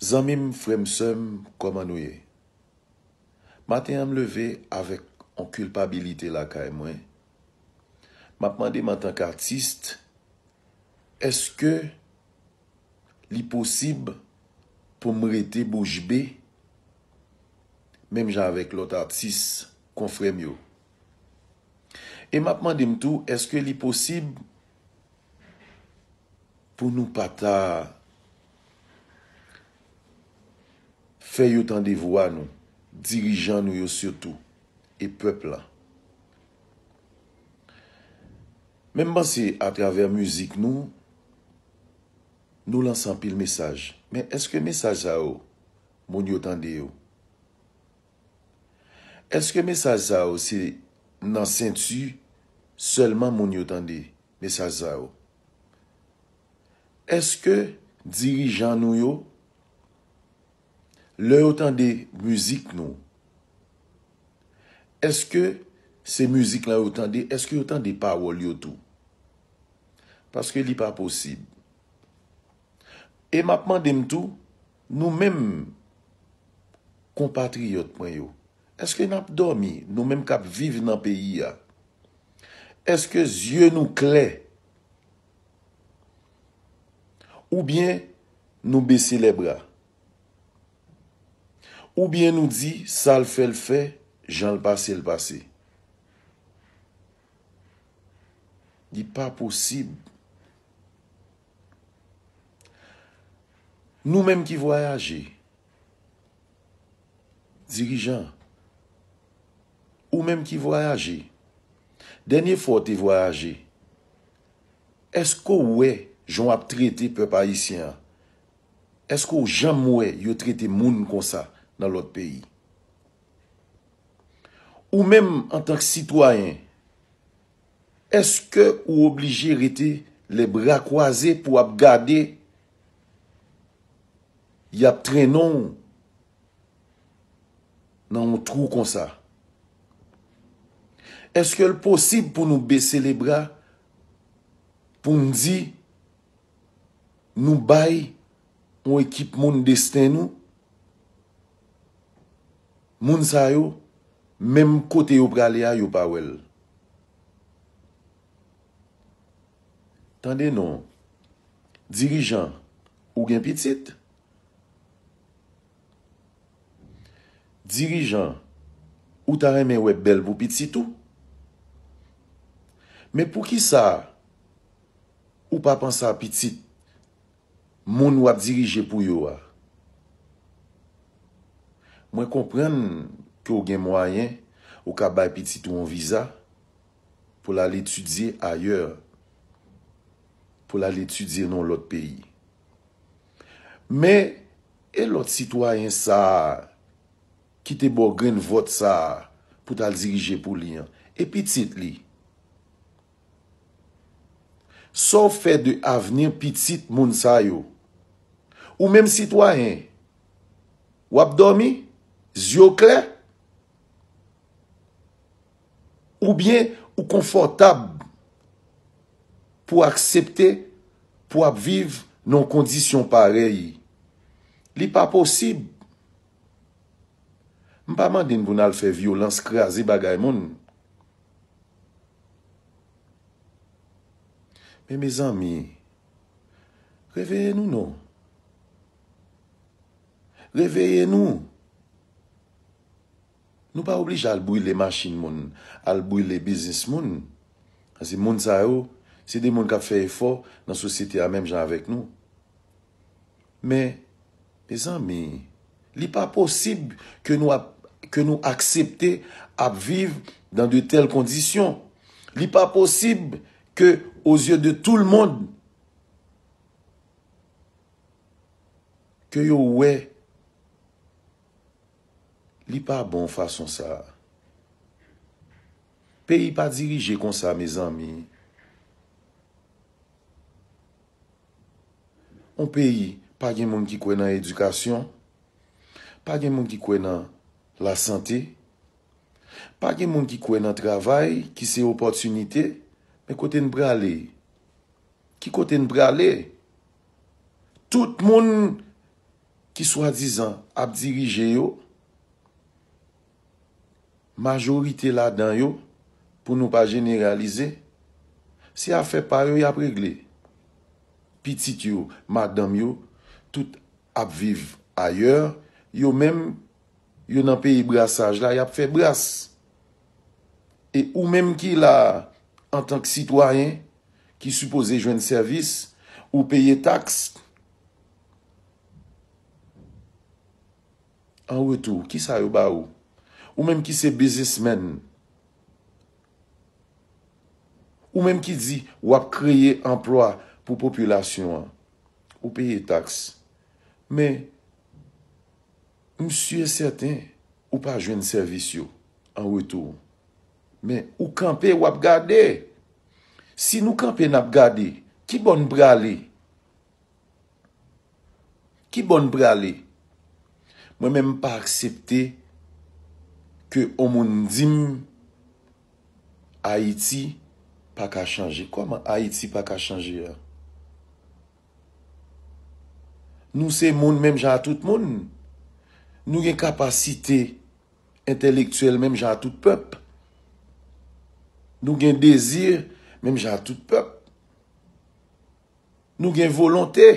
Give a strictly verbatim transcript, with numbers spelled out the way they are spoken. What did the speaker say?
Zanmi m, frè m, sè m, kòman nou ye? Maten an, m leve avèk yon kilpabilite lakay mwen. M ap mande m antank atis, èske li posib pou m rete bouch be, menm jan avèk lòt atis konfrè m yo? E m ap mande m tou, èske li posib pou nou pa ta fè yo tande vwa nou, dirijan nou yo sitou, e pèp la? Men m panse atravè mizik nou, nou lanse anpil mesaj. Men èske mesaj sa yo, moun yo tande yo? Èske mesaj sa yo se nan senti sèlman moun yo tande mesaj sa yo? Èske dirijan nou yo, lè yo tande mizik nou, èske se mizik lan yo tande, èske yo tande pawòl yo tou? Paske li pa posib. E m ap mande m tou, nou menm konpatriyòt mwen yo, èske n ap dòmi, nou menm k ap viv nan peyi a? Èske zye nou klè? Oubyen nou bese lèbra? Oubyen nou di, sa l fè, l fè, jan l pase, l pase? Li pa posib. Nou menm ki vwayaje, dirijan, ou menm ki vwayaje, dènye fwa w te vwayaje, èske w wè jan w ap trete pèp ayisyen an? Èske w janm wè yo trete moun konsa nan lòt peyi? Ou menm, antank sitwayen, èske ou oblije rete lè bra kwaze pou w ap gade y ap trennen w nan yon twou konsa? Èske l posib pou nou bese lebra, pou n di nou bay yon ekip moun desten nou? Moun sa yo, menm kote yo prale a, yo pa wè l. Tande non, dirijan, ou gen pitit? Dirijan, ou ta renmen wè bèl pou pitit ou? Men poukisa ou pa panse a pitit moun w ap dirije pou yo a? Mwen konprann ke w gen mwayen, ou ka bay pitit ou yon viza pou l al etidye ayè, pou l al etidye nan yon lòt peyi. Men, e lòt sitwayen sa a ki te ba w grenn vòt sa a pou t al dirije pou li an? E pitit li? Sa w fè de avni pitit moun sa yo? Ou menm sitwayen, w ap dòmi, zye w klè? Oubyen ou konfòtab pou aksepte pou w ap viv nan yon kondisyon parèy? Li pa posib. M pa mande n pou n al fè vyolans, kraze bagay moun. Men mezanmi, reveye nou non. Reveye nou. Nou pa oblije al brile machin moun, al brile biznis moun. Paske moun sa yo, se de moun k ap fè efò nan sosyete a menm jan avèk nou. Men, mezanmi, li pa posib ke nou ap, ke nou aksepte ap viv dans de telles conditions. Li pa posib ke, aux yeux de tout le monde, ke yo wè li pa bon fason sa a. Peyi pa dirije konsa, mezanmi. Yon peyi, pa gen moun ki kwè nan edikasyon, pa gen moun ki kwè nan lasante, pa gen moun ki kwè nan travay, ki se opòtinite. Men kote n prale? Ki kote n prale? Tout moun ki swadizan ap dirije yo, majorite ladan yo, pou nou pa jeneralize, se afè pa yo y ap regle. Pitit yo, madanm yo, tout ap viv ayè, yo menm, yo nan peyi brasaj la, y ap fè bras. E ou menm ki la, antank sitwayen, ki sipoze jwenn sèvis, ou peye taks, an retou, kisa yo ba ou? Ou menm ki se biznismenn, ou menm ki di w ap kreye anplwa pou popilasyon an, ou peye taks. Men, m si e sèten, ou pa jwenn sèvis yo an retou. Men, ou kanpe, w ap gade. Si nou kanpe, n ap gade, ki bò n prale? Ki bò n prale? Mwen menm, m pa aksepte ke on moun di m Ayiti pa ka chanje. Kòman Ayiti pa ka chanje a? Nou se moun menm jan a tout moun. Nou gen kapasite entèlektyèl menm jan a tout pèp. Nou gen dezi menm jan a tout pèp. Nou gen volonte